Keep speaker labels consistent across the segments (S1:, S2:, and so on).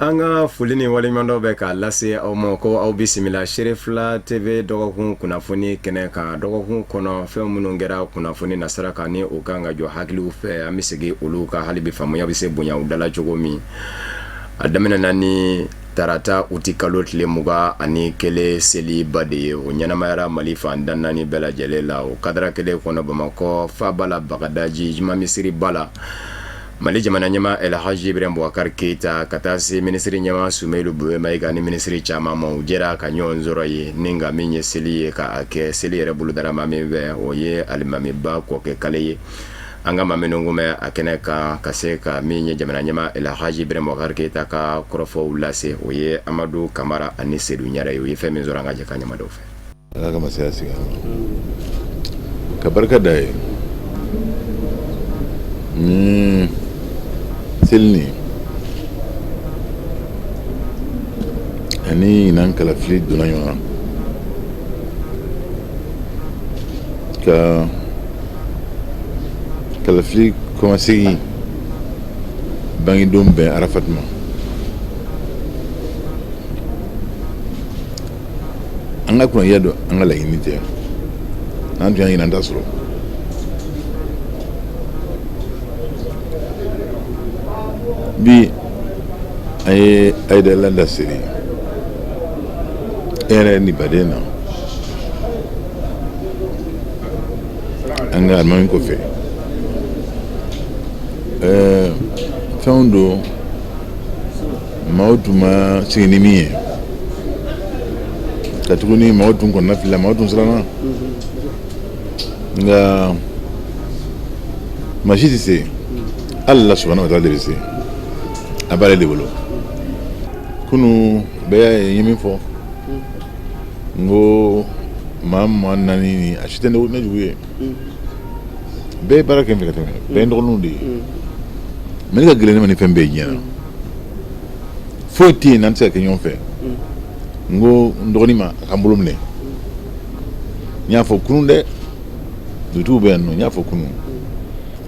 S1: An ka foli ni waleɲumandɔn bɛ k'a lase aw ma ko aw bisimila Serifila TV dɔgɔkun kunnafoni kɛnɛ kan. Dɔgɔkun kɔnɔ fɛn minnu kɛra kunnafoni nasira kan ni o kan ka jɔ hakiliw fɛ, an bɛ segin olu kan hali bi faamuya bɛ se bonya u da la cogo min. A daminɛna ni tarata utikalo tile 21 seliba de ye, o ɲɛnamayara Mali fan tan naani bɛɛ lajɛlen la. O kadara kelen kɔnɔ Bamakɔ faaba la Bagadaji juma misiriba la, Mali jamana ɲɛmaa El Hadji Ibrahim Boubacar Keita ka taa se minisiri ɲɛmaa Soumeylou Boubèye Maïga ni minisiri caman ma, u jɛra ka ɲɔgɔn sɔrɔ yen ni ka min ye seli ye k'a kɛ. Seli yɛrɛ bolodara maa min fɛ, o ye alimamiba Kɔkɛ Kale ye. An ka maa minnu kun bɛ a kɛnɛ kan ka se ka min ye jamana ɲɛmaa El Hadji Ibrahim Boubacar Keita ka kɔrɔfɔw lase, o ye Amadu Kamara ani Sedu Ɲare ye. U ye fɛn min sɔrɔ, an ka jɛ ka ɲamadaw fɛ.
S2: Ala ka masaya sigi an ka barika da ye ni seli nin ani ɲinan kalafili donna ɲɔgɔn na ka kalafili kɔmasegin bangedon bɛn Arafat ma. An ka kunnadiya don, an ka laɲini tɛ. N'an tun y'a ɲini, an t'a sɔrɔ. Bi an ye ayidala da seli e yɛrɛ ni baden na an ka alimami kɔfɛ. Ɛɛ, fɛnw don maaw tun ma sigi ni min ye ka tuguni, maaw tun kɔnɔna filila, maaw tun siranna, nka maa si tɛ se. Ala subahana wa taala de bɛ se, a b'ale de bolo. Kunu bɛɛ y'a ye n ye min fɔ, n ko maa 24 ni a si tɛ ne jugu ye. Bɛɛ ye baara kɛ n fɛ ka tɛmɛ, bɛɛ ye n dɔgɔninw de ye. Mais ne ka gɛlɛn ne ma ni fɛn bɛɛ ye diɲɛ na, foyi tɛ yen n'an tɛ se ka kɛ ɲɔgɔn fɛ. N ko n dɔgɔnin ma a ka n bolo minɛ. N y'a fɔ kunun dɛ, dugutigiw bɛ yan nɔ. N y'a fɔ kunun,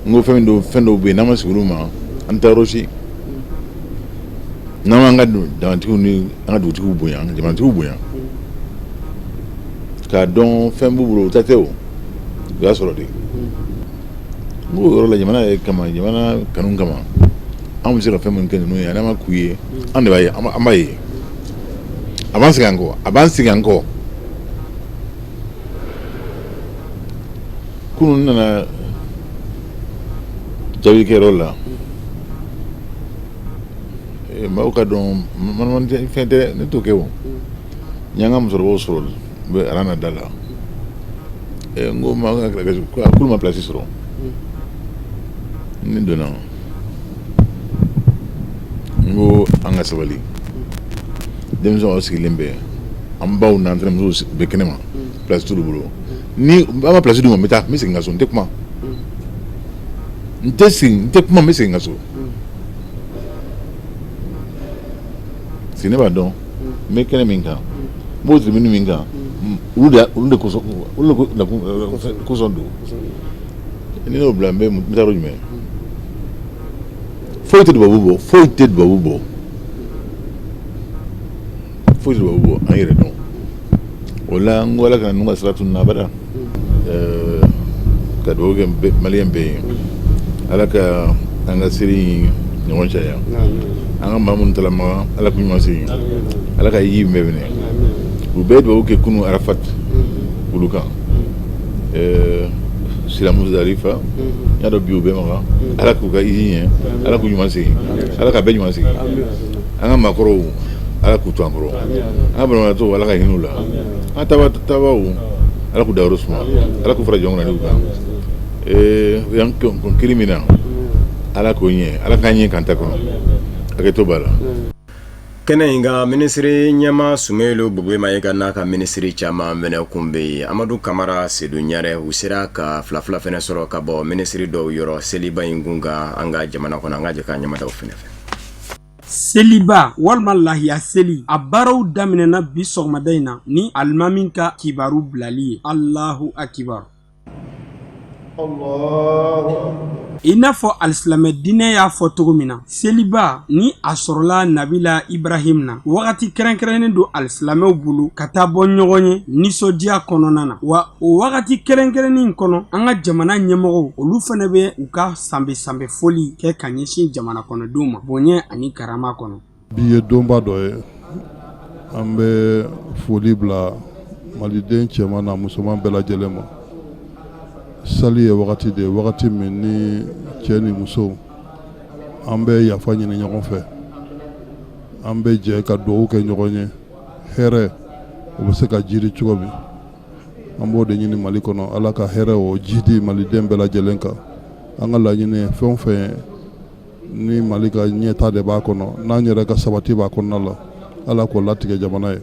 S2: n ko fɛn min don, fɛn dɔw bɛ yen n'an ma sigi olu ma, an tɛ taa yɔrɔ si. N'an m'an ka jamatigiw ni an ka dugutigiw bonya, jamanatigiw bonya, k'a dɔn fɛn b'u bolo, u ta tɛ, o u y'a sɔrɔ de. N ko yɔrɔ la, jamana yɛrɛ kama, jamana kanu kama, anw bɛ se ka fɛn minnu kɛ ninnu ye, n'an ma k'u ye, an de b'a ye, an b'a ye, a b'an segin an kɔ, a b'an segin an kɔ. Kunun n nana jaabi kɛyɔrɔ la, maaw ka dɔn fɛn tɛ ne t'o kɛ. O n y'an ka musokɔrɔbaw sɔrɔ u bɛ rang na da la. N ko maa k'olu ma place sɔrɔ. Ne donna, n ko an ka sabali, denmisɛnw aw sigilen bɛ, an baw n'an tɛnɛmusow bɛ kɛnɛma, place t'olu bolo. Ni an ma place d'u ma, n bɛ taa, n bɛ segin ka so. N tɛ kuma, n tɛ segin, n tɛ kuma, n bɛ segin ka so. Parce que ne b'a dɔn n bɛ kɛnɛ min kan, n b'o tribune min kan, olu de kosɔn, olu de kosɔn don. Ni ne y'o bila, n bɛ taa yɔrɔ jumɛn? Foyi tɛ dubabu bɔ, foyi tɛ dubabu bɔ, foyi tɛ dubabu bɔ an yɛrɛ dɔn. O la n ko ala kana ninnu ka sira tunun abada. Ka dugawu kɛ maliyɛn bɛɛ ye, ala ka an ka seli in ɲɔgɔn caya. An ka maa minnu taara Makan, ala k'u ɲuman segin, ala ka hiji bɛɛ minɛ. U bɛɛ ye dugawu kɛ kunun Arafat olu kan. Sira Musdalifa, n y'a dɔn bi u bɛ Makan, ala k'u ka hiji ɲɛ, ala k'u ɲuman segin, ala ka bɛɛ ɲuman segin. An ka maakɔrɔw, ala k'u to an kɔrɔ. An ka banabagatɔw, ala ka hinɛ u la. An taabaaw, ala k'u dayɔrɔ suma, ala k'u fara jɔn kan kan. U y'an kɔn kiri min na, ala k'o ɲɛ, ala k'an ɲɛ k'an ta kɔnɔ. Hakɛto b'a la.
S1: Kɛnɛ in kan, minisiri ɲɛmaa Soumeylou Boubèye Maïga n'a ka minisiri caman fɛnɛ kun bɛ yen. Amadu Kamara, Sedu Ɲare, u sera ka fila fila fɛnɛ sɔrɔ ka bɔ minisiri dɔw yɔrɔ seliba in kun kan an ka jamana kɔnɔ. An ka jɛ k'a ɲɛmadaw fɛnɛ fɛ.
S3: Seliba walima lahiya seli, a baaraw daminɛna bi sɔgɔmada in na ni alimami ka kibaru bilali ye. Alahu akibaru. I n'a fɔ alisilamɛ diinɛ y'a fɔ cogo min na, seliba ni a sɔrɔla nabila Ibrahim na, wagati kɛrɛnkɛrɛnnen don alisilamɛw bolo ka taa bɔ ɲɔgɔn ye nisɔndiya kɔnɔna na. Wa o wagati kɛrɛnkɛrɛnnen kɔnɔ, an ka jamana ɲɛmɔgɔw, olu fana bɛ u ka sanbɛ sanbɛ foli kɛ ka ɲɛsin jamana kɔnɔdenw ma bonya ani karama kɔnɔ.
S4: Bi ye donba dɔ ye, an bɛ foli bila maliden cɛman n'a musoman bɛɛ lajɛlen ma. Sali ye wagati de ye, wagati min ni cɛ ni muso an bɛ yafa ɲini ɲɔgɔn fɛ, an bɛ jɛ ka dugawu kɛ ɲɔgɔn ye, hɛrɛ o bɛ se ka jiri cogo min. An b'o de ɲini Mali kɔnɔ, Ala ka hɛrɛ o jidi maliden bɛɛ lajɛlen kan. An ka laɲini ye fɛn o fɛn ye, ni Mali ka ɲɛta de b'a kɔnɔ, n'an yɛrɛ ka sabati b'a kɔnɔna la, Ala k'o latigɛ jamana ye.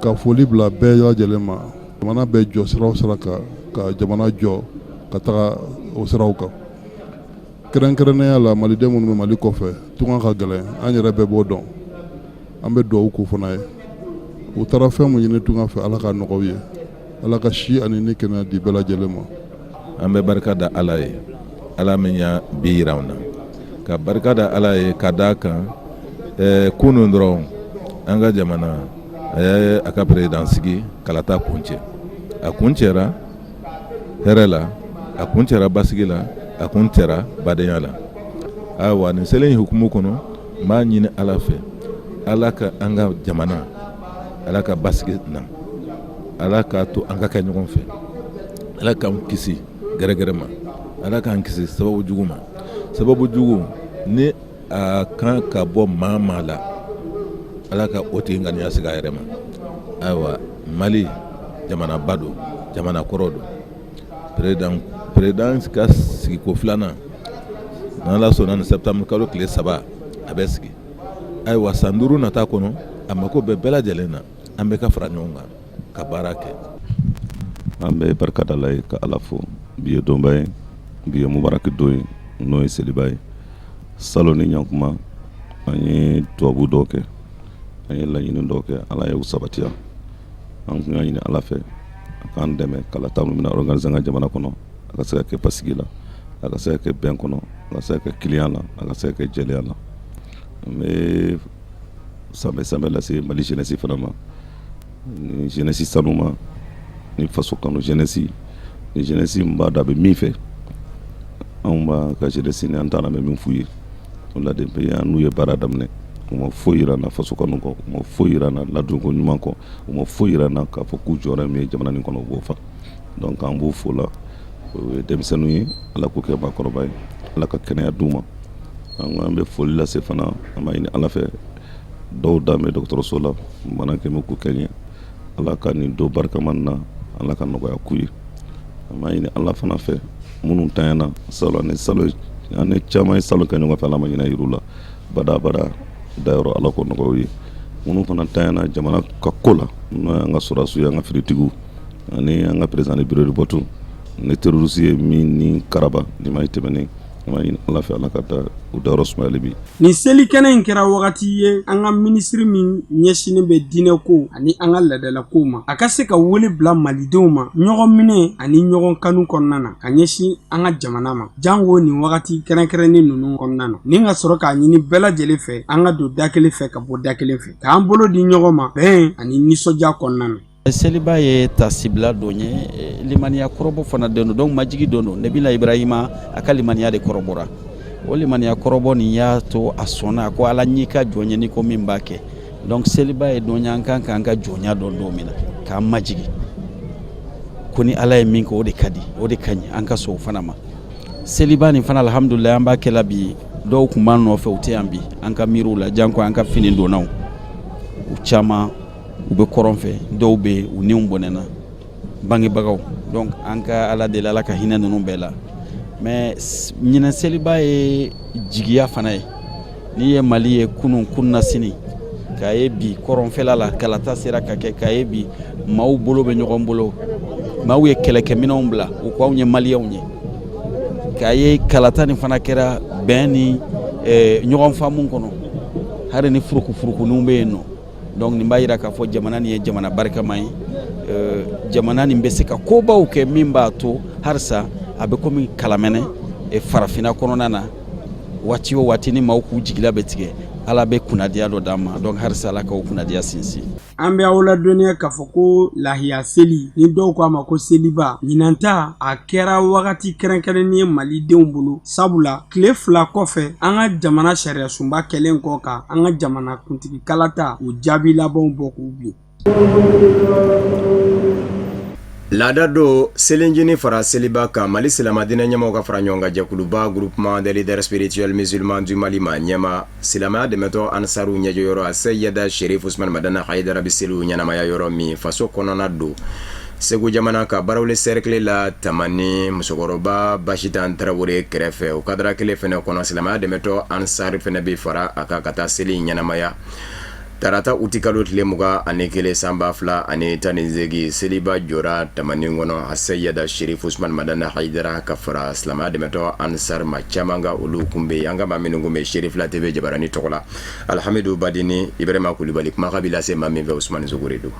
S4: Ka foli bila bɛɛ lajɛlen ma. Jamana bɛ jɔ sira o sira kan, ka jamana jɔ ka taga o siraw kan, kɛrɛnkɛrɛnnenya la maliden minnu bɛ Mali kɔfɛ, tunga ka gɛlɛn, an yɛrɛ bɛɛ b'o dɔn. An bɛ dugawu k'u fana ye. U taara fɛn min ɲini tunga fɛ, Ala ka nɔgɔya u ye. Ala ka si ani ni kɛnɛya di bɛɛ lajɛlen ma.
S2: An bɛ barika da Ala ye, Ala min y'a bi yira an na, ka barika da Ala ye ka d'a kan kunun dɔrɔn an ka jamana a ye a ka président sigi kalata kuncɛ. A kuncɛra hɛrɛ la, a kuncɛra basigi la, a kuncɛra badenya la. Ayiwa, nin seli in hukumu kɔnɔ, n b'a ɲini Ala fɛ, Ala ka an ka jamana, Ala ka basigi na, Ala k'a to an ka kɛ ɲɔgɔn fɛ, Ala k'an kisi gɛrɛgɛrɛ ma, Ala k'an kisi sababu jugu ma. Sababu jugu ni a kan ka bɔ maa maa la, Ala ka o tigi ŋaniya sigi a yɛrɛ ma. Ayiwa, Mali jamanaba don, jamana kɔrɔ don. Président ka sigiko filanan, n'Ala sɔnna, ni septembre kalo tile 3 a bɛ sigi. Ayiwa, san 5 nata kɔnɔ, a mako bɛ bɛɛ lajɛlen na, an bɛ ka fara ɲɔgɔn kan ka baara kɛ.
S5: An bɛ barika da Ala ye, ka Ala fo. Bi ye donba ye, bi ye mubaraki don ye, n'o ye seliba ye. Salon ni ɲankuma, an ye tubabu dɔw kɛ, an ye laɲini dɔw kɛ, Ala y'u sabatiya. An tun y'a ɲini Ala fɛ a k'an dɛmɛ kalata min bɛna organiser an ka jamana kɔnɔ, a ka se ka kɛ basigi la, a ka se ka kɛ bɛn kɔnɔ, a ka se ka kɛ kelenya la, a ka se ka kɛ jɛlenya la. An bɛ sanbɛ sanbɛ lase Mali jeunesse fana ma, ni jeunesse sanuma, ni faso kanu jeunesse, ni jeunesse min b'a dɔn a bɛ min fɛ. Anw b'a ka jeunesse ni an taara, an bɛ min f'u ye o la, depuis an n'u ye baara daminɛ, u ma foyi yira an na faso kanu kɔ, u ma foyi yira an na ladonko ɲuman kɔ, u ma foyi yira an na k'a fɔ k'u jɔyɔrɔ min ye jamana nin kɔnɔ, u b'o fa. Donc an b'u fo la. O ye denmisɛnninw ye, Ala k'u kɛ maakɔrɔba ye, Ala ka kɛnɛya d'u ma. An bɛ foli lase fana, an b'a ɲini Ala fɛ, dɔw dan bɛ dɔgɔtɔrɔso la, bana kɛmɛ k'u kɛ ɲɛ, Ala ka nin don barikama na, Ala ka nɔgɔya k'u ye. An b'a ɲini Ala fana fɛ, minnu tanyana salon ani salon, ani caman ye salon kɛ ɲɔgɔn fɛ, Ala ma ɲinɛ yir'u la bada bada dayɔrɔ, Ala k'o nɔgɔya u ye. Minnu fana tanyana jamana ka ko la, n'o y'an ka sɔrɔdasiw ye, an ka finitigiw ani an ka président de bureau de vote, ni terroriste ye min ni karaba ni ma tɛmɛnen, an b'a ɲini Ala fɛ, Ala ka da u dayɔrɔ sumayali bi.
S3: Nin seli kɛnɛ in kɛra wagati ye, an ka minisiri min ɲɛsinnen bɛ diinɛko ani an ka laadalakow ma, a ka se ka wele bila malidenw ma ɲɔgɔn minɛ ani ɲɔgɔn kanu kɔnɔna na ka ɲɛsin an ka jamana ma, janko nin wagati kɛrɛnkɛrɛnnen ninnu kɔnɔna na, ni ka sɔrɔ k'a ɲini bɛɛ lajɛlen fɛ, an ka don da kelen fɛ ka bɔ da kelen fɛ, k'an bolo di ɲɔgɔn ma bɛn ani nisɔndiya kɔnɔna na.
S6: Seliba ye tasibila don ye, limaniya kɔrɔbɔ fana don don, donc majigi don don. Nabila Ibrahima, a ka limaniya de kɔrɔbɔra. O limaniya kɔrɔbɔ nin y'a to a sɔnna, a ko Ala, n'i ka jɔn ye, n'i ko min b'a kɛ. Donc seliba ye don ye an kan k'an ka jɔnya dɔn don min na, k'an majigi ko ni Ala ye min kɛ, o de ka di, o de ka ɲi, an ka sɔn o fana ma. Seliba nin fana, alhamdulilayi, an b'a kɛla bi. Dɔw tun b'an nɔfɛ, u tɛ yan bi. An ka miiriw la, janko an ka fini donnaw, u caman u bɛ kɔrɔn fɛ, dɔw bɛ yen, u niw bɔnɛna, bangebagaw. Donc an ka Ala deli, Ala ka hinɛ ninnu bɛɛ la. Mais ɲinɛ seliba ye jigiya fana ye. N'i ye Mali ye kunun, kunna sini, k'a ye bi kɔrɔnfɛla la kalata sera ka kɛ, k'a ye bi maaw bolo bɛ ɲɔgɔn bolo, maaw ye kɛlɛkɛminɛnw bila, u ko anw ye maliyɛnw ye, k'a ye kalata nin fana kɛra bɛn ni ɲɔgɔn faamu kɔnɔ, hali ni furukufurukuninw bɛ yen nɔ. Donc nin b'a yira k'a fɔ jamana nin ye jamana barikama ye, jamana nin bɛ se ka kobaw kɛ min b'a to Halisa a bɛ komi kalamɛnɛ farafinna kɔnɔna na, waati o waati ni maaw k'u jigila bɛ tigɛ, Ala bɛ kunnadiya dɔ d'an ma. Donc halisa Ala k'o kunnadiya sinsin.
S3: An bɛ aw ladɔnniya k'a fɔ ko lahiya seli ni dɔw k'a ma ko seliba, ɲinan ta a kɛra wagati kɛrɛnkɛrɛnnen ye malidenw bolo, sabula tile 2 kɔfɛ an ka jamana sariyasunba kɛlen kɔ ka an ka jamana kuntigi kalata o jaabi labanw bɔ k'u bin.
S1: Laada don selincinin fara seliba kan. Mali silamɛdinɛ ɲɛmaaw ka fara ɲɔgɔn kan jɛkuluba Groupement des leaders spirituels musulmans du Mali maa ɲɛmaa, silamɛya dɛmɛtɔn Ansaru ɲɛjɔyɔrɔ Aseyida Sherif Usman Madani Hayidara bɛ seliw ɲɛnamaya yɔrɔ min faso kɔnɔna don Segu jamana ka Barawuli cercle la Tamani musokɔrɔba Basitan Tarawele kɛrɛfɛ, o kadara kelen fana kɔnɔ, silamɛya dɛmɛtɔn Ansar fana bɛ fara a kan ka taa seli ɲɛnamaya tarata utikalo tile 21 san 2018. Seliba jɔra Tamani kɔnɔ Aseyida Sherif Usman Madani Hayidara ka fara silamɛya dɛmɛtɔn Ansar maa caman kan, olu kun bɛ yen. An ka maa minnu kun bɛ Serifila TV jabarani tɔgɔ la, Alihamidu Badini, Ibrahima Kulubali, kumakan bɛ lase maa min fɛ, Usumani Sogore don.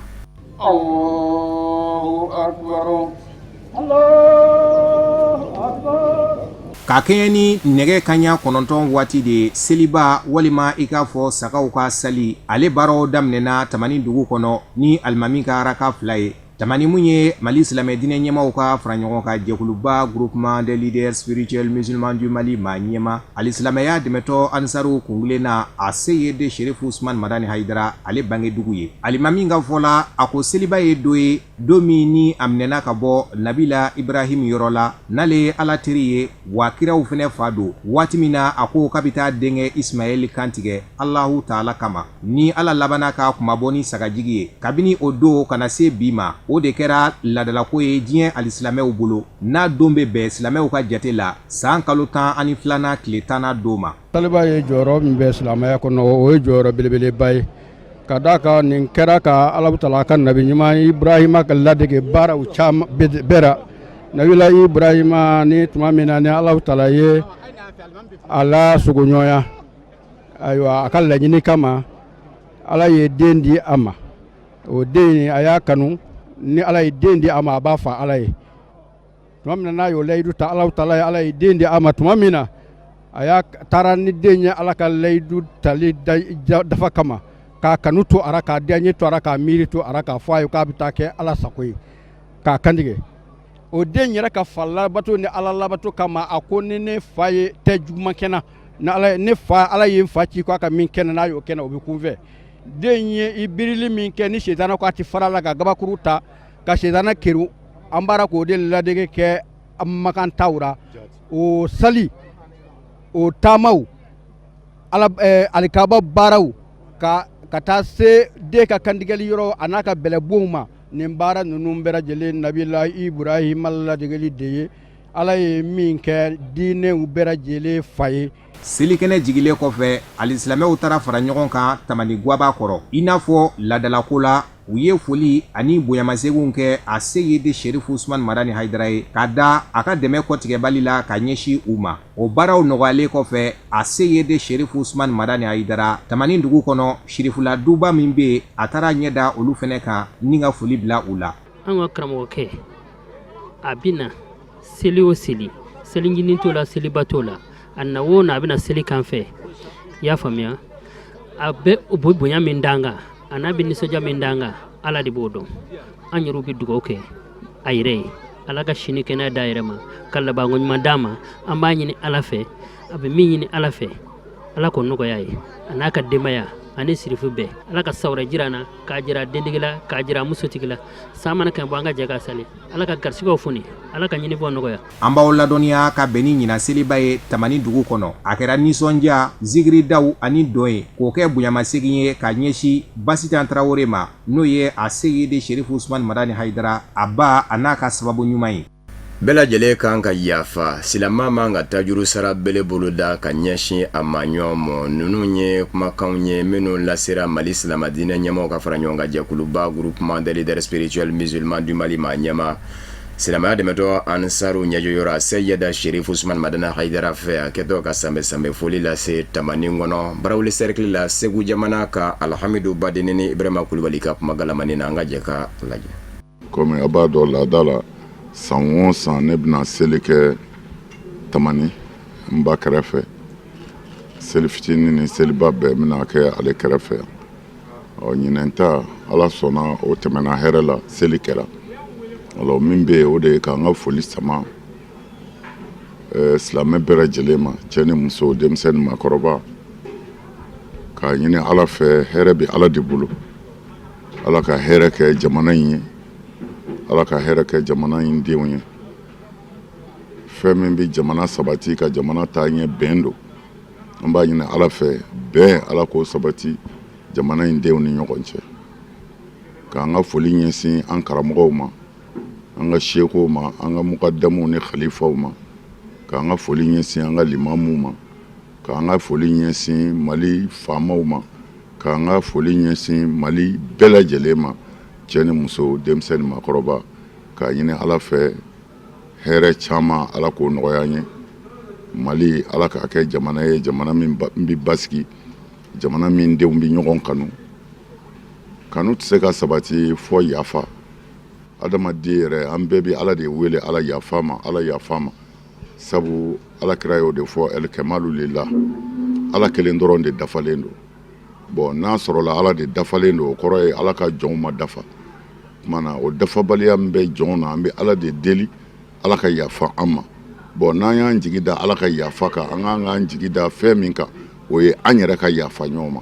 S7: Ka kɛɲɛ ni nɛgɛ kanɲɛ 9 waati de ye, seliba walima i k'a fɔ sagaw ka sali, ale baaraw daminɛna Tamani dugu kɔnɔ ni alimami ka araka 2 ye. Tamani mun ye Mali silamɛ diinɛ ɲɛmaaw ka fara ɲɔgɔn kan jɛkuluba Groupement des leaders spirituels musulmans du Mali maa ɲɛmaa, alisilamɛya dɛmɛtɔn Ansaru kuntilenna Aseyidi Sherifu Usman Madani Hayidara, ale bangedugu ye. Alimami ka fɔ la, a ko seliba ye don ye, don min ni a minɛna ka bɔ Nabila Ibrahim yɔrɔ la, n'ale ye Ala teri ye, wa kiraw fɛnɛ fa don, waati min na a ko k'a bɛ taa denkɛ Ismaɛl kantigɛ Alahu taala kama, ni Ala labanna k'a kunmabɔ ni sagajigi ye. Kabini o don ka na se bi ma, o de kɛra laadalako ye diɲɛ alisilamɛw bolo, n'a don bɛ bɛn silamɛw ka jate la san kalo 12nan tile 10nan don ma.
S8: Saliba ye jɔyɔrɔ min bɛ silamɛya kɔnɔ, o ye jɔyɔrɔ belebeleba ye, ka d'a kan nin kɛra ka Alahu taala ka nabi ɲuman Ibrahima ka ladege baaraw caman bɛɛ ra. Nabila Ibrahima ni tuma min na ni Alahu taala ye a la sogoɲɔgɔnya, ayiwa, a ka laɲini kama, Ala ye den di a ma. O den, a y'a kanu. Ni Ala ye den di a ma, a b'a fa Ala ye. Tuma min na n'a y'o layidu ta Alahu taala ye, Ala ye den di a ma tuma min na, a y'a taara ni den ye Ala ka layidu tali dafa kama, k'a kanu to a ra, k'a diyaɲe to a ra, k'a miiri to a ra, k'a fɔ a ye k'a bɛ taa kɛ Ala sago ye, k'a kantigɛ. O den yɛrɛ ka fa labato ni Ala labato kama, a ko ni ne fa ye tɛ juguman kɛ n na, ni Ala ne fa Ala ye n fa ci k'a ka min kɛ n na, n'a y'o kɛ n na, o bɛ kun fɛ. Den ye i birili min kɛ ni setana ko a tɛ fara la, ka gabakuru ta ka setana kerun, an b'ara k'o de ladege kɛ Makan taw ra. O sali, o taamaw, ala alikaba baaraw, ka taa se den ka kantigɛli yɔrɔ a n'a ka bɛlɛbonw ma, nin baara ninnu bɛɛ lajɛlen nabila Ibrahima ladegeli de ye, Ala ye min kɛ diinɛw bɛɛ lajɛlen fa ye.
S7: Selikɛnɛ jigilen kɔfɛ, alisilamɛw taara fara ɲɔgɔn kan Tamani Gwaba kɔrɔ. I n'a fɔ laadalako la, u ye foli ani bonyamaseginw kɛ a Seyidi Sherifu Usman Madani Hayidara ye, ka da a ka dɛmɛ kɔtigɛbali la ka ɲɛsin u ma. O baaraw nɔgɔyalen kɔfɛ, a Seyidi Sherifu Usman Madani Hayidara, Tamani dugu kɔnɔ, Sirifula duba min bɛ yen, a taara ɲɛ da olu fɛnɛ kan ni ka foli bila u la.
S9: An ka karamɔgɔkɛ, a bɛ na seli o seli, selincinin t'o la, seliba t'o la, a na o na, a bɛna seli k'an fɛ. I y'a faamuya, a bɛ o bɛ bonya min d'an kan, a n'a bɛ nisɔndiya min d'an kan, Ala de b'o dɔn. An yɛrɛw bɛ dugawu kɛ a yɛrɛ ye, Ala ka sini kɛnɛya d'a yɛrɛ ma, ka labanko ɲuman d'a ma. An b'a ɲini Ala fɛ, a bɛ min ɲini Ala fɛ, Ala k'o nɔgɔya ye, a n'a ka denbaya ani sirifu bɛɛ. Ala ka san wɛrɛ jira an na, k'a jira dentigi la, k'a jira musotigi la. San mana kɛ bɔ, an ka jɛ ka sali. Ala ka garisigɛw foni, Ala ka ɲinifɛnw nɔgɔya.
S7: An b'aw ladɔnniya ka bɛn ni ɲinan seliba ye Tamani dugu kɔnɔ. A kɛra nisɔndiya, zikiridaw ani dɔn ye, k'o kɛ bonyamasegin ye ka ɲɛsin Basitan Tarawele ma, n'o ye a Seyidi Sherifu Usman Madani Hayidara, a ba a n'a ka sababu ɲuman ye.
S1: Bɛɛ lajɛlen kan ka yafa. Silama man ka tajuru sara bele boloda ka ɲɛsin a ma ɲɔgɔn ma. Ninnu ye kumakanw ye minnu lasera Mali silamɛdiinɛ ɲɛmaaw ka fara ɲɔgɔn kan jɛkuluba Groupement des leaders spirituels musulmans du Mali maa ɲɛmaa, silamɛya dɛmɛtɔn Ansaru ɲɛjɔyɔrɔ Seyida Sherifu Usman Madani Hayidara fɛ, a kɛtɔ ka sanbɛ sanbɛ foli lase Tamani kɔnɔ, Barawuli cercle la, Segu jamana kan. Alihamidu Badini ni Ibrahima Kulubali ka kuma galamani na, an ka jɛ ka lajɛ.
S2: Komi a b'a dɔn, laada la, San o san ne bɛna seli kɛ Tamani n ba kɛrɛfɛ, seli fitinin ni seliba bɛɛ n bɛna kɛ ale kɛrɛfɛ. Ɔ ɲinɛn ta, Ala sɔnna, o tɛmɛna hɛrɛ la, seli kɛra. Alors min bɛ yen, o de ye k'an ka foli sama silamɛ bɛɛ lajɛlen ma, cɛ ni muso, denmisɛn ni maakɔrɔba, k'a ɲini Ala fɛ. Hɛrɛ bɛ Ala de bolo. Ala ka hɛrɛ kɛ jamana in ye, Ala ka hɛrɛ kɛ jamana in denw ye. Fɛn min bɛ jamana sabati ka jamana taa ɲɛ, bɛn don. An b'a ɲini Ala fɛ, bɛn, Ala k'o sabati jamana in denw ni ɲɔgɔn cɛ. K'an ka foli ɲɛsin an karamɔgɔw ma, an ka sekow ma, an ka mukadamuw ni khalifaw ma, k'an ka foli ɲɛsin an ka limamuw ma, k'an ka foli ɲɛsin Mali faamaw ma, k'an ka foli ɲɛsin Mali bɛɛ lajɛlen ma, cɛ ni muso, denmisɛn ni maakɔrɔba, k'a ɲini Ala fɛ, hɛrɛ caman, Ala k'o nɔgɔya an ye. Mali, Ala k'a kɛ jamana ye, jamana min bɛ basigi, jamana min denw bɛ ɲɔgɔn kanu. Kanu tɛ se ka sabati fɔ yafa. Adamaden yɛrɛ, an bɛɛ bɛ Ala de wele, Ala yafa ma, Ala yafa ma, sabu Ala kira y'o de fɔ, ɛlikɛmalu lila, Ala kelen dɔrɔn de dafalen don. Bon, n'a sɔrɔla Ala de dafalen don, o kɔrɔ ye Ala ka jɔnw ma dafa. Tuma na, o dafabaliya min bɛ jɔnw na, an bɛ Ala de deli, Ala ka yafa an ma. Bon, n'an y'an jigi da Ala ka yafa kan, an k'an k'an jigi da fɛn min kan, o ye an yɛrɛ ka yafa ɲɔgɔn ma,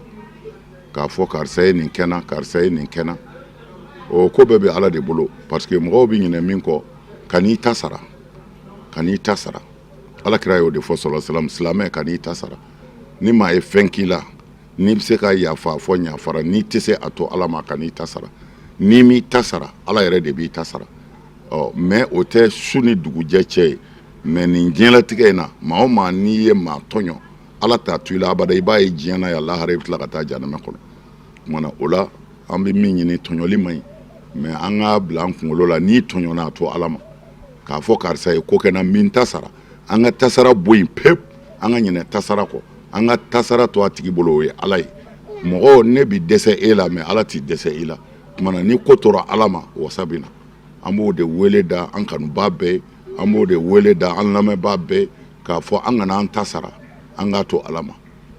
S2: k'a fɔ karisa ye nin kɛ n na, karisa ye nin kɛ n na. O ko bɛɛ bɛ Ala de bolo, parce que mɔgɔw bɛ ɲinɛ min kɔ, ka n'i ta sara, ka n'i ta sara. Ala kira y'o de fɔ, sɔlɔ salam, silamɛ ka n'i ta sara. Ni maa ye fɛn k'i la, n'i bɛ se ka yafa, fɔ yafara. N'i tɛ se, a to Ala ma, ka n'i ta sara. N'i m'i ta sara, Ala yɛrɛ de b'i ta sara. Ɔ mais o tɛ su ni dugujɛ cɛ ye. Mais nin diɲɛlatigɛ in na, maa o maa n'i ye maa tɔɲɔ, Ala t'a to i la abada. I b'a ye diɲɛ na yan, lahara i bɛ tila ka taa jahanama kɔnɔ. Tuma na, o la, an bɛ min ɲini, tɔɲɔli man ɲi, mais an k'a bila an kunkolo la, n'i tɔɲɔna, a to Ala ma. K'a fɔ karisa ye ko kɛ n na, min ta sara, an ka tasara bɔ yen pewu, an ka ɲinɛ tasara kɔ, an ka tasara to a tigi bolo, o ye Ala ye. Mɔgɔ, ne bi dɛsɛ e la, mais Ala t'i dɛsɛ i la. Tuma na, ni ko tora Ala ma, wasa bɛ na. An b'o de wele da an kanubaa bɛɛ, an b'o de wele da an lamɛnbaa bɛɛ, k'a fɔ an kana an ta sara, an k'a to Ala ma.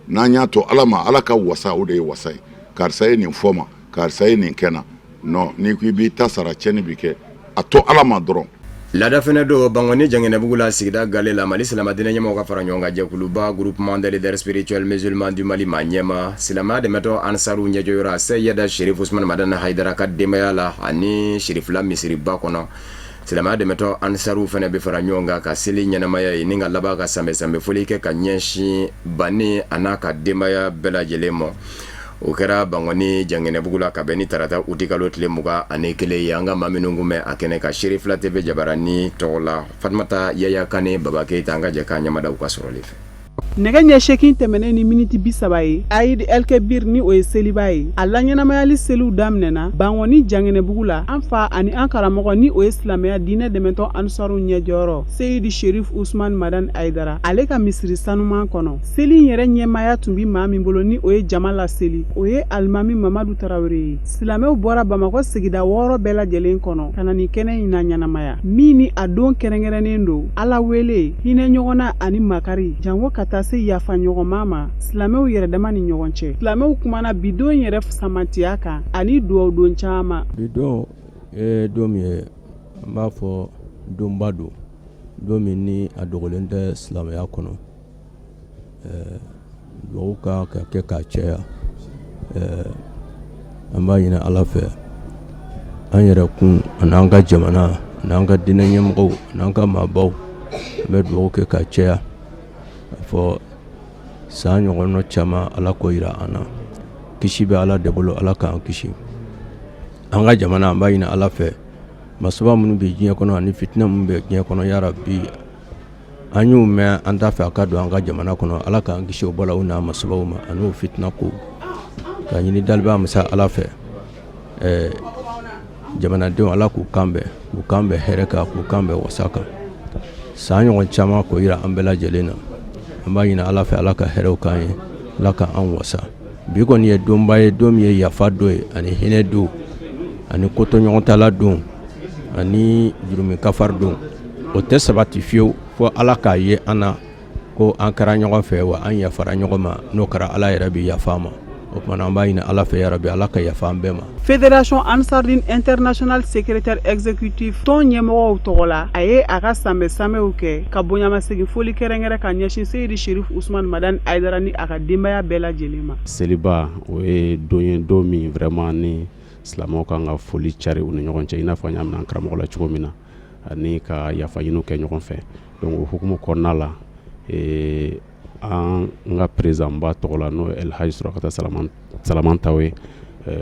S2: N'an y'a to Ala ma, Ala ka wasa, o de ye wasa ye. Karisa ye nin fɔ ma, karisa ye nin kɛ na, non, n'i ko i b'i ta sara, tiɲɛni bi kɛ. A to Ala ma dɔrɔn.
S1: Laada fɛnɛ don Bankɔni Jangɛnɛbugu la, sigida gale la. Mali silamɛdinɛ ɲɛmɔgɔ ka fara ɲɔgɔn kan jɛkuluba, Groupement des leaders spirituels musulmans du Mali, maa ɲɛma silamɛya dɛmɛtɔ Ansaru ɲɛjɔyɔrɔ Seyida Sherif Usman Madani Hayidara ka denbaya la ani Sherifila misiriba kɔnɔ, silamɛya dɛmɛtɔ Ansaru fɛnɛ bɛ fara ɲɔgɔn kan ka seli ɲɛnamaya ye ni ka laban ka sanbɛ sanbɛ foli kɛ ka ɲɛsin banni a n'a ka denbaya bɛɛ lajɛlen ma. O kɛra Bankɔni Jangɛnɛbugu la ka bɛn ni tarata utikalo tile 21 ye. An ka maa minnu kun bɛ a kɛnɛ kan, Serifila TV jabaranin tɔgɔ la, Fatumata Yaya Kane, Baba Keyita, an ka jɛ k'an ɲɛmada u ka sɔrɔli fɛ.
S10: Nɛgɛ ɲɛ 8 tɛmɛnen ni miniti 30 ye, Aïd El Kebir, ni o ye seliba ye, a laɲɛnamayali seliw daminɛna Bankɔni Jangɛnɛbugu la. An fa ani an karamɔgɔ, ni o ye silamɛya diinɛ dɛmɛtɔn Ansaru ɲɛjɔyɔrɔ Seyidi Sherif Usman Madani Hayidara, ale ka misiri sanuman kɔnɔ. Seli in yɛrɛ ɲɛmaaya tun bɛ maa min bolo, ni o ye jama laseli, o ye alimami Mamadu Tarawele ye. Silamɛw bɔra Bamakɔ sigida 6 bɛɛ lajɛlen kɔnɔ ka na nin kɛnɛ in na ɲɛnamaya, min ni a don kɛrɛnkɛrɛnnen don Ala wele, hinɛ ɲɔgɔn na ani makari, janko ka taa se yafa ɲɔgɔnma ma silamɛw yɛrɛ dama ni ɲɔgɔn cɛ. Silamɛw kumana bi don yɛrɛ fisamantiya kan ani dugawudon caman.
S11: Bi don ye don min ye, an b'a fɔ donba don, don min ni a dogolen tɛ silamɛya kɔnɔ. Dugawu ka ka kɛ k'a caya. An b'a ɲini Ala fɛ, an yɛrɛ kun ani an ka jamana ani an ka diinɛ ɲɛmɔgɔw ani an ka maabaw, an bɛ dugawu kɛ k'a caya, a fɔ san ɲɔgɔnna caman, Ala k'o jira an na. Kisi bɛ Ala de bolo, Ala k'an kisi. An ka jamana, an b'a ɲini Ala fɛ, masiba minnu bɛ diɲɛ kɔnɔ ani fitinɛ minnu bɛ diɲɛ kɔnɔ, yarabi, an y'u mɛn, an t'a fɛ a ka don an ka jamana kɔnɔ. Ala k'an kisi o balaw n'a masibaw ma ani o fitina ko ka ɲini dalibaa masa Ala fɛ. Jamanadenw, Ala k'u kan bɛn, k'u kan bɛn hɛrɛ kan, k'u kan bɛn wasa kan, san ɲɔgɔn caman k'o jira an bɛɛ lajɛlen na. An b'a ɲini Ala fɛ, Ala ka hɛrɛw k'an ye, Ala ka an wasa. Bi kɔni ye donba ye, don min ye yafa don ye ani hinɛ don ani kotoɲɔgɔntala don. ani jurumi kafari don, o tɛ sabati fiyewu fo Ala k'a ye an na ko an kɛra ɲɔgɔn fɛ wa an yafara ɲɔgɔn ma. N'o kɛra, Ala yɛrɛ bɛ yafa an ma. O tuma an b'a ɲini Ala fɛ, yarabi, Ala ka yafa an bɛɛ ma.
S10: Fédération Ansardine Internationale secrétaire exécutif, tɔn ɲɛmɔgɔw tɔgɔ la, a ye a ka sanbɛ sanbɛw kɛ ka bonyamasegin foli kɛrɛnkɛrɛn ka ɲɛsin Seyidi Sherif Usman Madani Hayidara ni a ka denbaya bɛɛ lajɛlen ma.
S12: Seliba, o ye don ye, don min vraiment ni silamɛw kan ka foli cari u ni ɲɔgɔn cɛ, i n'a fɔ an y'a minɛ an karamɔgɔ la cogo min na, ani ka yafa ɲini kɛ ɲɔgɔn fɛ. Donc o hukumu kɔnɔna la, an ka président ba tɔgɔ la, n'o ye El Hadj Surakata Salaman Taw ye,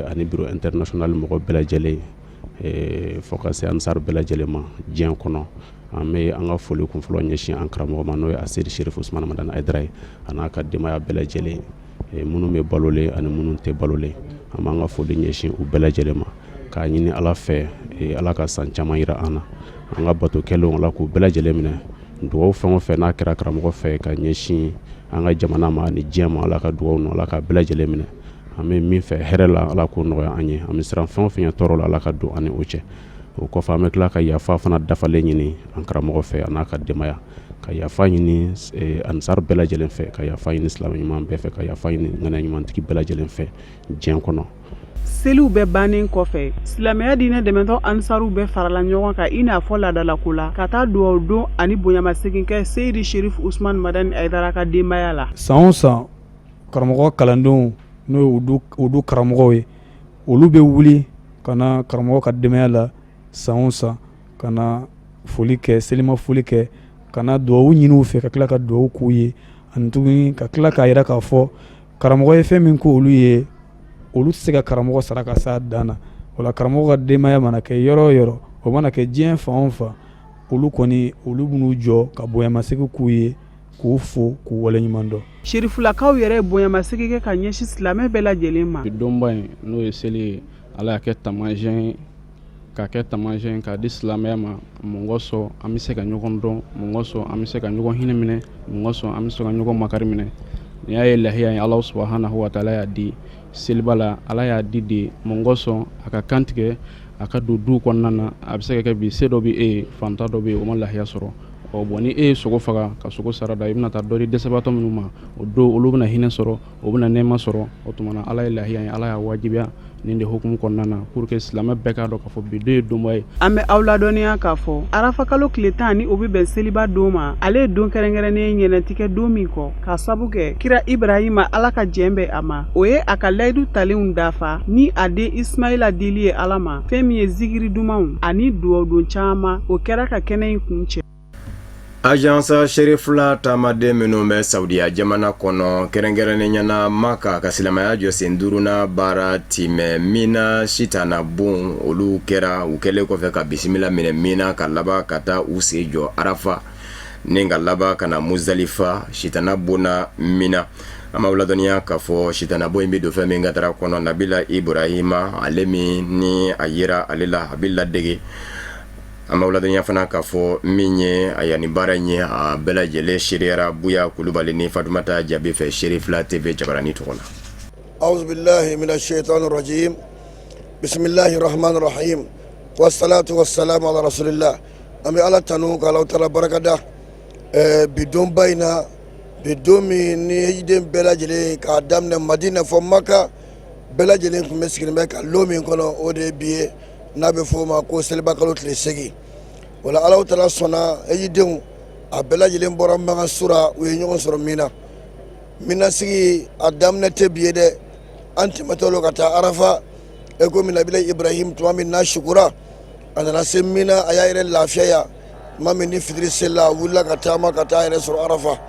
S12: ani bureau international mɔgɔ bɛɛ lajɛlen, fo ka se Ansar bɛɛ lajɛlen ma diɲɛ kɔnɔ, an bɛ an ka foli kunfɔlɔ ɲɛsin an karamɔgɔ ma, n'o ye Aseyidi Sherif Usumani Madani Hayidara ye, a n'a ka denbaya bɛɛ lajɛlen, minnu bɛ balolen ani minnu tɛ balolen. An b'an ka foli ɲɛsin u bɛɛ lajɛlen ma, k'a ɲini Ala fɛ, Ala ka san caman jira an na. An ka bato kɛlenw, Ala k'u bɛɛ lajɛlen minɛ. Dugawu fɛn o fɛn n'a kɛra karamɔgɔ fɛ ka ɲɛsin an ka jamana ma ni diɲɛ ma, Ala ka dugawu ninnu, Ala ka bɛɛ lajɛlen minɛ. An bɛ min fɛ hɛrɛ la, Ala k'o nɔgɔya an ye. An bɛ siran fɛn o fɛn ɲɛ tɔɔrɔ la, Ala ka don an ni o cɛ. O kɔfɛ, an bɛ tila ka yafa fana dafalen ɲini an karamɔgɔ fɛ, a n'a ka denbaya, ka yafa ɲini Ansar bɛɛ lajɛlen fɛ, ka yafa ɲini silamɛ ɲuman bɛɛ fɛ, ka yafa ɲini ŋaniya ɲumantigi bɛɛ lajɛlen fɛ diɲɛ kɔnɔ.
S10: Seliw bɛɛ bannen kɔfɛ, silamɛya diinɛ dɛmɛtɔn Ansaruw bɛɛ farala ɲɔgɔn kan i n'a fɔ laadalako la, ka taa dugawu don ani bonyamasegin kɛ Seyidi Sherif Usman Madani Hayidara ka denbaya la.
S13: San o san, karamɔgɔ kalandenw, n'o ye o du karamɔgɔw ye, olu bɛ wuli ka na karamɔgɔ ka denbaya la san o san, ka na foli kɛ, selima foli kɛ, ka na dugawu ɲini u fɛ, ka tila ka dugawu k'u ye, ani tuguni ka tila k'a jira k'a fɔ karamɔgɔ ye fɛn min ko olu ye, olu tɛ se ka karamɔgɔ sara ka s'a dan na. O la, karamɔgɔ ka denbaya mana kɛ yɔrɔ o yɔrɔ, o mana kɛ diɲɛ fan o fan, olu kɔni, olu b'u jɔ ka bonyamasegin k'u ye, k'u fo, k'u waleɲuman dɔn.
S10: Serifulakaw yɛrɛ ye bonyamasegin kɛ ka ɲɛsin silamɛ bɛɛ lajɛlen ma.
S14: Bi donba in, n'o ye seli ye, Ala y'a kɛ taamasiyɛn ye, k'a kɛ taamasiyɛn k'a di silamɛya ma. Mun kosɔn an bɛ se ka ɲɔgɔn dɔn? Mun kosɔn an bɛ se ka ɲɔgɔn hinɛ minɛ? Mun kosɔn an bɛ se ka ɲɔgɔn makari minɛ? N'i y'a ye, lahiya ye, Ala subahanahu wa taala y'a di seliba la. Ala y'a di de mun kosɔn? A ka kantigɛ, a ka don du kɔnɔna na. A bɛ se ka kɛ bi se dɔ bɛ e ye, fantan dɔ bɛ yen, o ma lahiya sɔrɔ. Ɔ bon, ni e ye sogo faga ka sogo sara da, i bɛna taa dɔ di dɛsɛbaatɔ minnu ma, o don olu bɛna hinɛ sɔrɔ, o bɛna nɛɛma sɔrɔ. O tuma na, Ala ye lahiya ye, Ala y'a wajibiya nin de hukumu kɔnɔna na, pour que silamɛ bɛɛ k'a dɔn k'a fɔ bi don ye donba ye.
S10: An bɛ aw ladɔnniya k'a fɔ arafa kalo tile 10, ni o bɛ bɛn seliba don ma, ale ye don kɛrɛnkɛrɛnnen ye, ɲinɛ tɛ kɛ don min kɔ, k'a sabu kɛ kira Ibrahima, Ala ka jɛn bɛ a ma, o ye a ka layidu talenw dafa ni a den Ismaila dili ye Ala ma. Fɛn min ye zikiri dumanw ani dugawudon caman, o kɛra ka kɛnɛ in kuncɛ.
S1: Agence Cherifla taamaden minnu bɛ Saudiya jamana kɔnɔ, kɛrɛnkɛrɛnnenya na Maka, ka silamɛya jɔsen duurunan baara timɛ Mina sitana bon, olu kɛra u kɛlen kɔfɛ ka bisimila minɛ Mina, ka laban ka taa u sen jɔ Arafa, ni ka laban ka na Muzdalifa sitana bon na Mina. An b'aw ladɔnniya k'a fɔ sitana bon in bɛ don fɛn min ka taara kɔnɔ, Nabila Ibrahima, ale min ni a yera ale la, a bɛ ladege. An b'aw ladɔnniya fana k'a fɔ min ye a yanni baara in ye, a bɛɛ lajɛlen seereyara Buya Kulubali ni Fatumata Jaabi fɛ, Cherifla TV jabaranin tɔgɔ la.
S15: Awuzubilahi mina seyitani rajim bisimilahi rahmani rahim wasalatu wasalamu ala rasulillah. An bɛ Ala tanu ka Alahu taala barikada bi donba in na, bi don min ni hijiden bɛɛ lajɛlen, k'a daminɛ Madina fɔ Maka, bɛɛ lajɛlen tun bɛ sigilen bɛ ka lon min kɔnɔ, o de ye bi ye, n'a bɛ fɔ o ma ko seliba kalo tile 8. O la, Alahu taala sɔnna, hijidenw a bɛɛ lajɛlen bɔra Makan sura, u ye ɲɔgɔn sɔrɔ Mina. Mina sigi a daminɛ tɛ bi ye dɛ. An tɛmɛtɔ lo ka taa Arafa, e komi Nabila Ibrahim, tuma min n'a sukora, a nana se Mina, a y'a yɛrɛ lafiya yan. Tuma min ni fitiri selila, a wulila ka taama ka taa yɛrɛ sɔrɔ Arafa.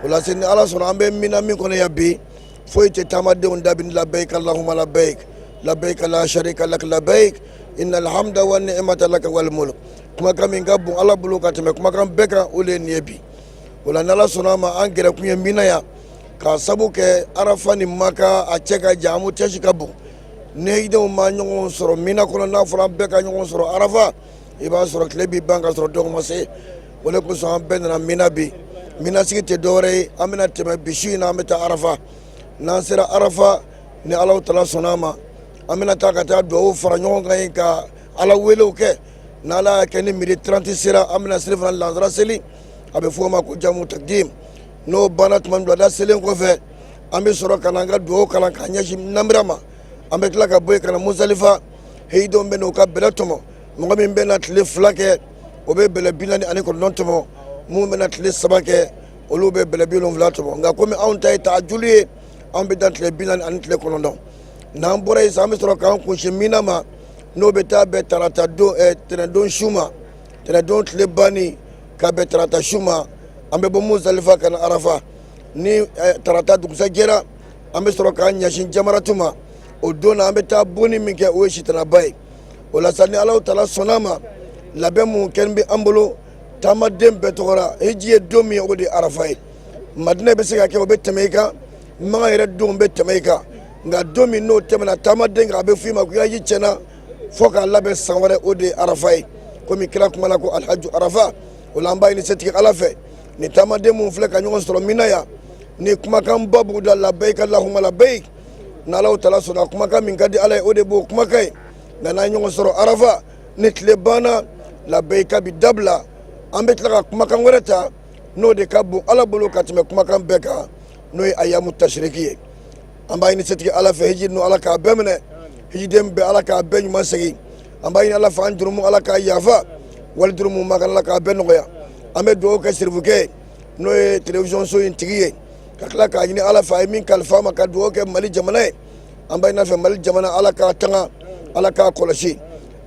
S15: O la, ni Ala sɔnna, an bɛ Mina min kɔnɔ yan bi, foyi tɛ taamadenw dabi labɛyik allahumma labɛyik labɛyik la sharika lak labɛyik innal hamda wa ni'mata laka wal mulk. Kumakan min ka bon Ala bolo ka tɛmɛ kumakan bɛɛ kan, o de ye nin ye bi. O la, n'Ala sɔnna a ma, an gɛrɛkun ye Mina yan, k'a sabu kɛ Arafa ni Maka a cɛ ka jan, embouteillage ka bon. Ni hijidenw ma ɲɔgɔn sɔrɔ Mina kɔnɔ, n'a fɔra an bɛɛ ka ɲɔgɔn sɔrɔ Arafa, i b'a sɔrɔ tile b'i ban ka sɔrɔ dɔgɔ ma se. O de kosɔn an bɛɛ nana Mina bi. Mina sigi tɛ dɔwɛrɛ ye, an bɛna tɛmɛ bi su in na, an bɛ taa Arafa. N'an sera Arafa, ni Alahu taala sɔnna a ma, an bɛna taa ka taa dugawu fara ɲɔgɔn kan yen, ka Ala welew kɛ. N'Ala y'a kɛ ni midi 30 sera, an bɛna selifana lansara seli, a bɛ fɔ o ma ko jamu takidim. N'o banna tuma min, wulada selen kɔfɛ, an bɛ sɔrɔ ka na an ka dugawu kalan k'a ɲɛsin namira ma. An bɛ tila ka bɔ yen ka na Muzalifa. Hijidenw bɛ n'u ka bɛlɛ tɔmɔ. Mɔgɔ min bɛ na tile 2 kɛ, o bɛ bɛlɛ 49 tɔmɔ. Minnu bɛ na tile 3 kɛ, olu bɛ bɛlɛ 70 tɔmɔ. Nka komi anw ta ye taajuli ye, an bɛ dan tile 40 ani tile 9. N'an bɔra yen sisan, an bɛ sɔrɔ k'an kunsin Mina ma, n'o bɛ taa bɛn tarata don, tɛnɛndon su ma, tɛnɛndon tile banni ka bɛn tarata su ma. An bɛ bɔ Muzalifa ka na Arafa. Ni tarata dugusɛjɛra, an bɛ sɔrɔ k'an ɲɛsin jamaratu ma. O don na, an bɛ taa bonni min kɛ, o ye sitanaba ye. O la sa, ni Alahu taala sɔnna ma, labɛn mun kɛlen bɛ an bolo taamaden bɛɛ tɔgɔ la, hiji ye don min ye, o de ye Arafa ye. Madinɛ bɛ se ka kɛ o bɛ tɛmɛ i kan, Makan yɛrɛ don bɛ tɛmɛ i kan. Nka don min n'o tɛmɛna taamaden kan, a bɛ f'i ma ko i ka hiji tiɲɛna fo k'a labɛn san wɛrɛ, o de ye Arafa ye. Komi kira kuma la ko alihaju Arafa. O la, an b'a ɲini setigi Ala fɛ, ni taamaden mun filɛ ka ɲɔgɔn sɔrɔ Mina yan, ni kumakanba b'u da, labayik alahuma labayik. N'Alahu taala sɔnna, kumakan min ka di Ala ye, o de b'o kumakan ye. Nka n'an ye ɲɔgɔn sɔrɔ Arafa, ni tile banna, labayika bi dabila. An bɛ tila ka kumakan wɛrɛ ta, n'o de ka bon Ala bolo ka tɛmɛ kumakan bɛɛ kan, n'o ye ayamu tasiriki ye. An b'a ɲini setigi Ala fɛ, hiji ninnu, Ala k'a bɛɛ minɛ. Hijiden bɛɛ, Ala k'a bɛɛ ɲuman segin. An b'a ɲini Ala fɛ, an jurumu, Ala k'a yafa. Wali jurumu ma, Ala k'a bɛɛ nɔgɔya. An bɛ dugawu kɛ sirifukɛ ye, n'o ye télévision so in tigi ye, ka tila k'a ɲini Ala fɛ, a ye min kalifa ma, ka dugawu kɛ Mali jamana ye. An b'a ɲini fɛ, Mali jamana, Ala k'a tanga, Ala k'a kɔlɔsi.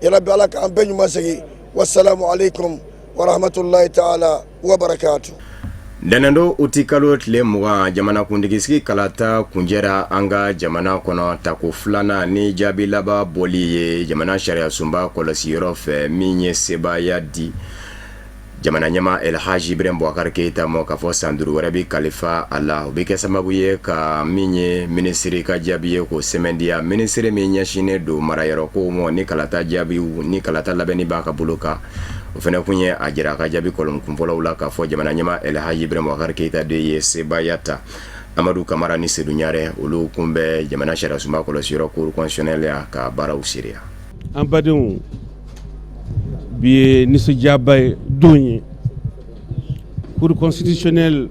S15: Yarabi, Ala k'an bɛɛ ɲuman segin. Wasalamu aleykum warahmatulahi taala wabarakatu.
S1: Ntɛnɛndon utikalo tile 20, jamanakuntigisigi kalata kuncɛra an ka jamana kɔnɔ tako filanan ni jaabi laban bɔli ye jamana sariyasunba kɔlɔsiyɔrɔ fɛ, min ye sebaaya di jamana ɲɛmaa El Hadj Ibrahim Boubacar Keita ma, k'a fɔ san 5 wɛrɛ bɛ kalifa a la. O bɛ kɛ sababu ye ka min ye minisiri ka jaabi ye k'o sɛmɛntiya. Minisiri min ɲɛsinnen don marayɔrɔkow ma ni kalata jaabiw ni kalata labɛnni b'a ka bolo kan, o fana kun ye a jira a ka jaabi kɔlɔn kunfɔlɔw la k'a fɔ jamana ɲɛmaa El Hadj Ibrahim Boubacar Keita de ye sebaaya ta. Amadu Kamara ni Sedu Ɲare, olu kun bɛ jamana sariyasunba kɔlɔsiyɔrɔ cour constitutionnelle ya ka baaraw seereya.
S16: An badenw, bi ye nisɔndiyaba ye don ye. Cour constitutionnelle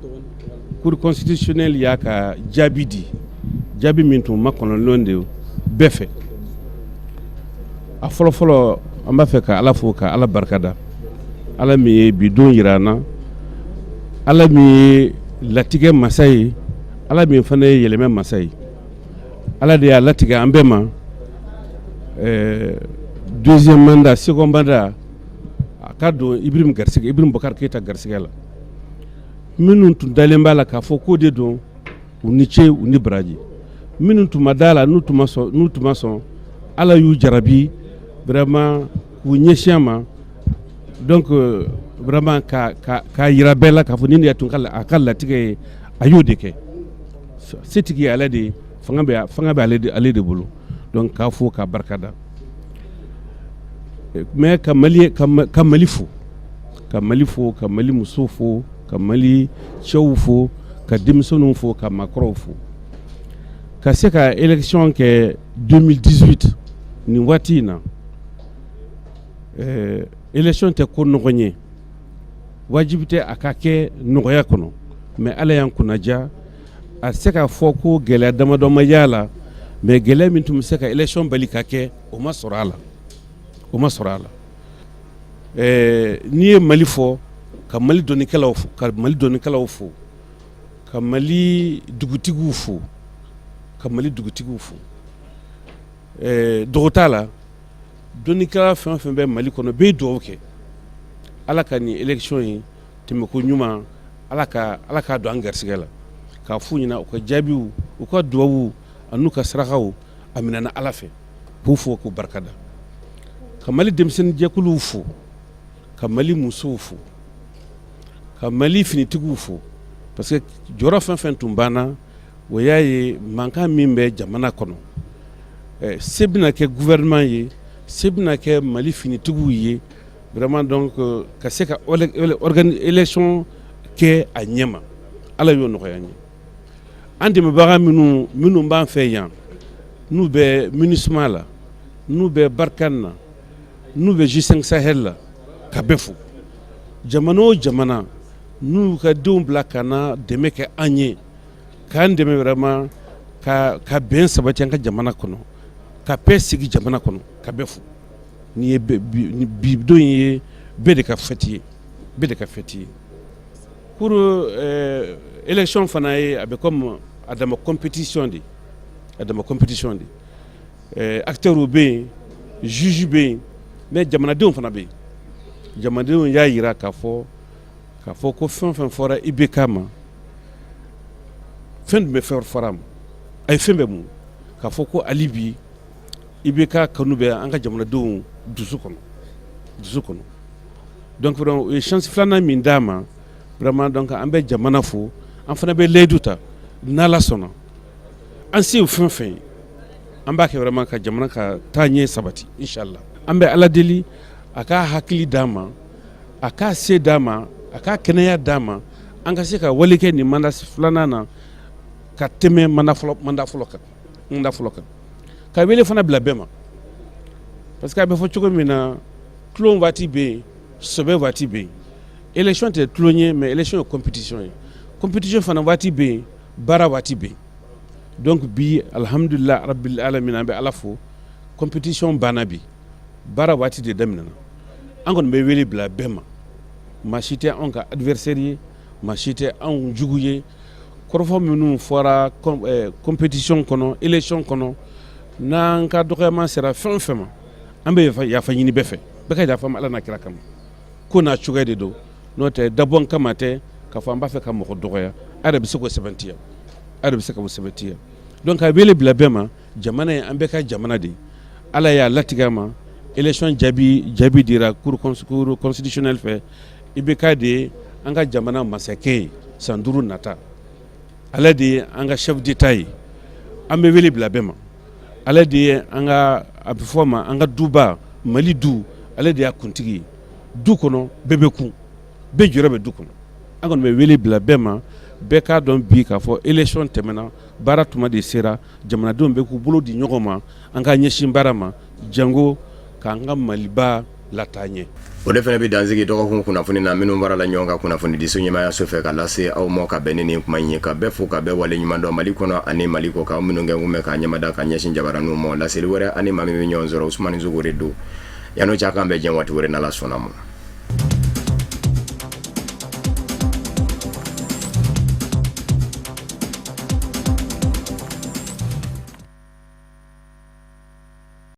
S16: y'a ka jaabi di, jaabi min tun makɔnɔlen de bɛɛ fɛ. A fɔlɔfɔlɔ, an b'a fɛ ka Ala fo, ka Ala barikada, Ala min ye bi don jira an na, Ala min ye latigɛ masa ye, Ala min fana ye yɛlɛmɛ masa ye. Ala de y'a latigɛ an bɛɛ ma, deuxième mandat, second mandat, a ka don Ibrahim garisɛgɛ, Ibrahim Boubacar Keita garisɛgɛ la. Minnu tun dalen b'a la k'a fɔ k'o de don, u ni ce, u ni baraji. Minnu tun ma da la, n'u tun ma sɔn, n'u tun ma sɔn, Ala y'u jarabi vraiment k'u ɲɛsin a ma. Donc vraiment ka ka k'a yira bɛɛ la k'a fɔ nin de tun ka a ka latigɛ ye, a y'o de kɛ. Setigi ye Ala de ye, fanga bɛ ale de bolo. Donc k'a fo, k'a barikada. Mais ka Mali fo, ka Mali fo, ka Mali musow fo, ka Mali cɛw fo, ka denmisɛnninw fo, ka maakɔrɔw fo, ka se ka élection kɛ 2018 nin waati in na. Élection tɛ ko nɔgɔn ye, wajibi tɛ a ka kɛ nɔgɔya kɔnɔ, mais Ala y'an kunnaja. A se k'a fɔ ko gɛlɛya damadɔ ma y'a la, mais gɛlɛya min tun bɛ se ka élection bali ka kɛ, o ma sɔrɔ a la, o ma sɔrɔ a la. N'i ye Mali fɔ, ka Mali dɔnnikɛlaw fo, ka Mali dɔnnikɛlaw fo, ka Mali dugutigiw fo, ka Mali dugutigiw fo, dogo t'a la, dɔnnikɛla fɛn o fɛn bɛ Mali kɔnɔ, bɛɛ ye dugawu kɛ Ala ka nin élection in tɛmɛko ɲuman, Ala k'a don an garisɛgɛ la. K'a f'u ɲɛna, u ka jaabiw, u ka dugawu an'u ka sarakaw, a minɛna Ala fɛ. K'u fo, k'u barikada, ka Mali denmisɛnninjɛkuluw fo, ka Mali musow fo, ka Mali finitigiw fo, parce que jɔyɔrɔ fɛn fɛn tun banna, o y'a ye mankan min bɛ jamana kɔnɔ, se bɛna kɛ gouvernement ye, se bɛna kɛ Mali finitigiw ye vraiment. Donc ka se ka élection kɛ a ɲɛma, Ala y'o nɔgɔya an ye. An dɛmɛbaga minnu b'an fɛ yan, n'u bɛ MINUSMA la, n'u bɛ Barkhane na. n'u bɛ G5 Sahel la, ka bɛɛ fo. Jamana o jamana n'u y'u ka denw bila ka na dɛmɛ kɛ an ye, k'an dɛmɛ vraiment ka bɛn sabati an ka jamana kɔnɔ, ka paix sigi jamana kɔnɔ, ka bɛɛ fo. Nin ye bi don ye bɛɛ de ka fête ye, bɛɛ de ka fête ye. Pour élection fana ye, a bɛ comme a dama compétition de, a dama compétition de. Acteurs bɛ yen, juge bɛ yen, mais jamanadenw fana bɛ yen. Jamanadenw y'a jira k'a fɔ ko fɛn o fɛn fɔra IBK ma, fɛn tun bɛ fɛn fɔra a ma, a ye fɛn bɛɛ mun k'a fɔ ko hali bi IBK kanu bɛ an ka jamanadenw dusu kɔnɔ, dusu kɔnɔ. Donc vraiment, u ye chance filanan min d'a ma, vraiment, donc an bɛ jamana fo. An fana bɛ layidu ta, n'Ala sɔnna, an se ye fɛn fɛn ye, an b'a kɛ vraiment ka jamana ka taa ɲɛ sabati, inchallah. An bɛ Ala deli a k'a hakili d'an ma, a k'a se d'an ma, a k'a kɛnɛya d'an ma, an ka se ka wale kɛ nin mandat filanan na ka tɛmɛ mandat fɔlɔ kan, mandat fɔlɔ kan. Ka wele fana bila bɛɛ ma, parce que a bɛ fɔ cogo min na, tulon waati bɛ yen, sɛbɛ waati bɛ yen. Élection tɛ tulon ye, mais élection ye compétition ye. Compétition fana waati bɛ yen, baara waati bɛ yen. Donc bi, alhamdulilah rabbil alamin, an bɛ Ala fo, compétition banna bi, baara waati de daminɛna. An kɔni bɛ wele bila bɛɛ ma. Maa si tɛ anw ka adversaire ye, maa si tɛ anw jugu ye. Kɔrɔfɔ minnu fɔra compétition kɔnɔ, élection kɔnɔ, n'an ka dɔgɔyama sera fɛn o fɛn ma, an bɛ yafa ɲini bɛɛ fɛ. Bɛɛ ka yafa ma Ala n'a kira kama. Ko n'a cogoya de don, n'o tɛ dabɔ kama tɛ k'a fɔ an b'a fɛ ka mɔgɔ dɔgɔya. A yɛrɛ bɛ se k'o sɛbɛntiya, a yɛrɛ bɛ se k'o sɛbɛntiya. Donc a wele bila bɛɛ ma. Jamana ye an bɛɛ ka jamana de ye. Ala y'a latigɛ a ma, élection jaabi dira cour constitutionnelle fɛ, IBK de ye an ka jamana masakɛ ye san 5 nata. Ale de ye an ka chef d'état ye. An bɛ wele bila bɛɛ ma. Ale de ye an ka, a bɛ fɔ ma, an ka duba, Mali du, ale de y'a kuntigi ye. Du kɔnɔ, bɛɛ bɛ kun, bɛɛ jɔyɔrɔ bɛ du kɔnɔ. An kɔni bɛ wele bila bɛɛ ma. Bɛɛ k'a dɔn bi k'a fɔ élection tɛmɛna, baara tuma de sera. Jamanadenw bɛ k'u bolo di ɲɔgɔn ma, an ka ɲɛsin baara ma, jango k'an ka Maliba lataa ɲɛ.
S1: O de fana bɛ dansigi dɔgɔkun kunnafoni na minnu baara la ɲɔgɔn kan kunnafonidiso ɲɛmayaso fɛ ka lase aw ma ka bɛn ni nin kuma in ye. Ka bɛɛ fo, ka bɛɛ wale ɲuman dɔn Mali kɔnɔ ani Mali kɔ kan, minnu kɛ kun bɛ ka ɲɛmada ka ɲɛsin jabaraninw ma. Laseli wɛrɛ ani maa min bɛ ɲɔgɔn sɔrɔ, Usumani Sogore don. Yan'o cɛ, a k'an bɛn diɲɛ waati wɛrɛ, n'Ala sɔnna ma.